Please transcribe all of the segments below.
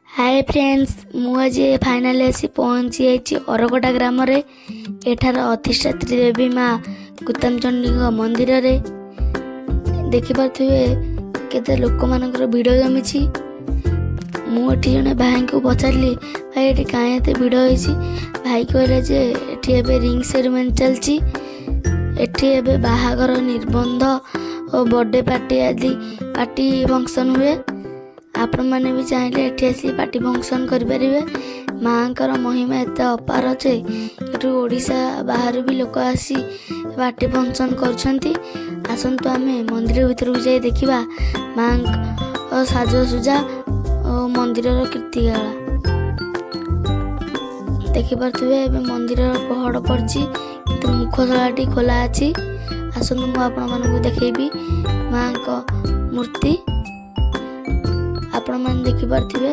ହାଏ friends, ମୁଁ ଆଜି finally ଆସି ପହଞ୍ଚି ଯାଇଛି ଅରକଟା ଗ୍ରାମରେ। ଏଠାର ଅଧିଷ୍ଠାତ୍ରୀ ଦେବୀ ମା କୁତାମଚଣ୍ଡୀଙ୍କ ମନ୍ଦିରରେ ଦେଖିପାରୁଥିବେ କେତେ ଲୋକମାନଙ୍କର ଭିଡ଼ ଜମିଛି। ମୁଁ ଏଠି ଜଣେ ଭାଇଙ୍କୁ ପଚାରିଲି, ଭାଇ ଏଠି କାହିଁ ଏତେ ଭିଡ଼ ହେଇଛି? ଭାଇ କହିଲେ ଯେ ଏଠି ଏବେ ରିଙ୍ଗ ସେରିମନି ଚାଲିଛି। ଏଠି ଏବେ ବାହାଘର, ନିର୍ବନ୍ଧ ଓ ବର୍ଥଡେ ପାର୍ଟି ଆଦି ପାର୍ଟି ଫଙ୍କସନ୍ ହୁଏ। ଆପଣମାନେ ବି ଚାହିଁଲେ ଏଠି ଆସି ପାର୍ଟି ଫଙ୍କସନ୍ କରିପାରିବେ। ମାଆଙ୍କର ମହିମା ଏତେ ଅପାର ଯେ ଏଠୁ ଓଡ଼ିଶା ବାହାରୁ ବି ଲୋକ ଆସି ପାର୍ଟି ଫଙ୍କସନ୍ କରୁଛନ୍ତି। ଆସନ୍ତୁ ଆମେ ମନ୍ଦିର ଭିତରକୁ ଯାଇ ଦେଖିବା ମାଆଙ୍କ ସାଜସଜ୍ଜା ଓ ମନ୍ଦିରର କୀର୍ତ୍ତିକଳା। ଦେଖିପାରୁଥିବେ ଏବେ ମନ୍ଦିରର ପହଡ଼ ପଡ଼ିଛି, କିନ୍ତୁ ମୁଖଶାଳାଟି ଖୋଲା ଅଛି। ଆସନ୍ତୁ ମୁଁ ଆପଣମାନଙ୍କୁ ଦେଖେଇବି ମାଆଙ୍କ ମୂର୍ତ୍ତି। ଆପଣମାନେ ଦେଖିପାରୁଥିବେ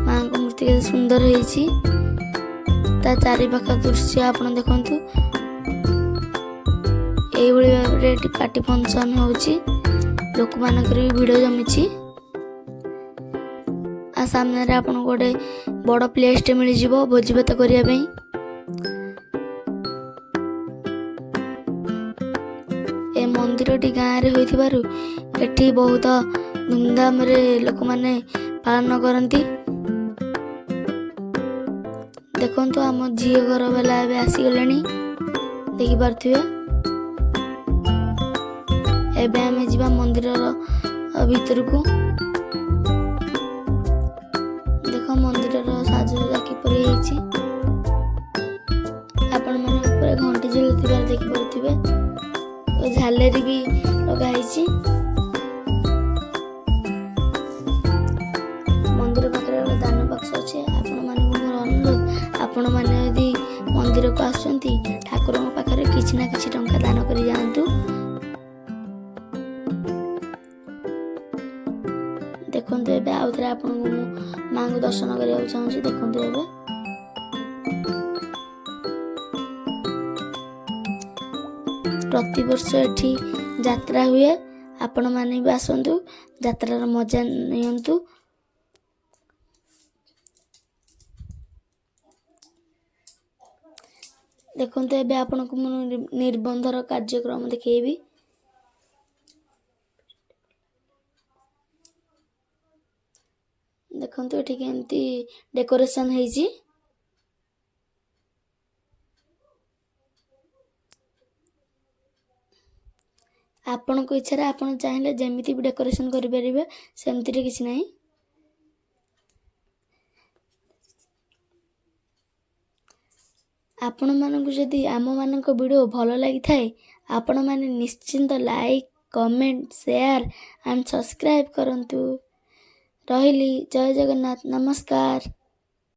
ମାଆଙ୍କ ମୂର୍ତ୍ତି କେତେ ସୁନ୍ଦର ହେଇଛି। ତା ଚାରିପାଖ ଦୃଶ୍ୟ ଆପଣ ଦେଖନ୍ତୁ। ଏଇଭଳି ଭାବରେ ଏଠି ପାର୍ଟି ଫଙ୍କସନ୍ ହେଉଛି, ଲୋକମାନଙ୍କର ବି ଭିଡ଼ ଜମିଛି। ଆଉ ସାମ୍ନାରେ ଆପଣଙ୍କୁ ଗୋଟେ ବଡ଼ ପ୍ଲେସ୍ଟେ ମିଳିଯିବ ଭୋଜିଭାତ କରିବା ପାଇଁ। ଏ ମନ୍ଦିରଟି ଗାଁରେ ହୋଇଥିବାରୁ ଏଠି ବହୁତ ଧୁମଧାମରେ ଲୋକମାନେ ପାଳନ କରନ୍ତି। ଦେଖନ୍ତୁ ଆମ ଝିଅ ଘର ବାଲା ଏବେ ଆସିଗଲେଣି, ଦେଖିପାରୁଥିବେ। ଏବେ ଆମେ ଯିବା ମନ୍ଦିରର ଭିତରକୁ। ଦେଖ ମନ୍ଦିରର ସାଜସଜ୍ଜା କିପରି ହେଇଛି। ଆପଣମାନେ ଉପରେ ଘଣ୍ଟି ଝୁଲୁଥିବାର ଦେଖିପାରୁଥିବେ ଓ ଝାଲେରି ବି ଲଗା ହେଇଛି। ମନ୍ଦିର ପାଖରେ ଗୋଟେ ଦାନ ବାକ୍ସ ଅଛି। ଆପଣମାନଙ୍କୁ ମୋର ଅନୁରୋଧ, ଆପଣମାନେ ଯଦି ମନ୍ଦିରକୁ ଆସୁଛନ୍ତି ଠାକୁରଙ୍କ ପାଖରେ କିଛି ନା କିଛି ଟଙ୍କା ଦାନ କରି ଯାଆନ୍ତୁ। ଦେଖନ୍ତୁ ଏବେ ଆଉ ଥରେ ଆପଣଙ୍କୁ ମୁଁ ମାଆଙ୍କୁ ଦର୍ଶନ କରିବାକୁ ଚାହୁଁଛି। ଦେଖନ୍ତୁ ଏବେ ପ୍ରତିବର୍ଷ ଏଠି ଯାତ୍ରା ହୁଏ। ଆପଣମାନେ ବି ଆସନ୍ତୁ, ଯାତ୍ରାର ମଜା ନିଅନ୍ତୁ। ଦେଖନ୍ତୁ ଏବେ ଆପଣଙ୍କୁ ମୁଁ ନିର୍ବନ୍ଧର କାର୍ଯ୍ୟକ୍ରମ ଦେଖେଇବି। ଦେଖନ୍ତୁ ଏଠି କେମିତି ଡେକୋରେସନ୍ ହେଇଛି। ଆପଣଙ୍କ ଇଚ୍ଛାରେ ଆପଣ ଚାହିଁଲେ ଯେମିତି ବି ଡେକୋରେସନ୍ କରିପାରିବେ, ସେମିତିରେ କିଛି ନାହିଁ। ଆପଣମାନଙ୍କୁ ଯଦି ଆମମାନଙ୍କ ଭିଡ଼ିଓ ଭଲ ଲାଗିଥାଏ, ଆପଣମାନେ ନିଶ୍ଚିନ୍ତ like, comment, share and subscribe କରନ୍ତୁ। ରହିଲି, ଜୟ ଜଗନ୍ନାଥ, ନମସ୍କାର।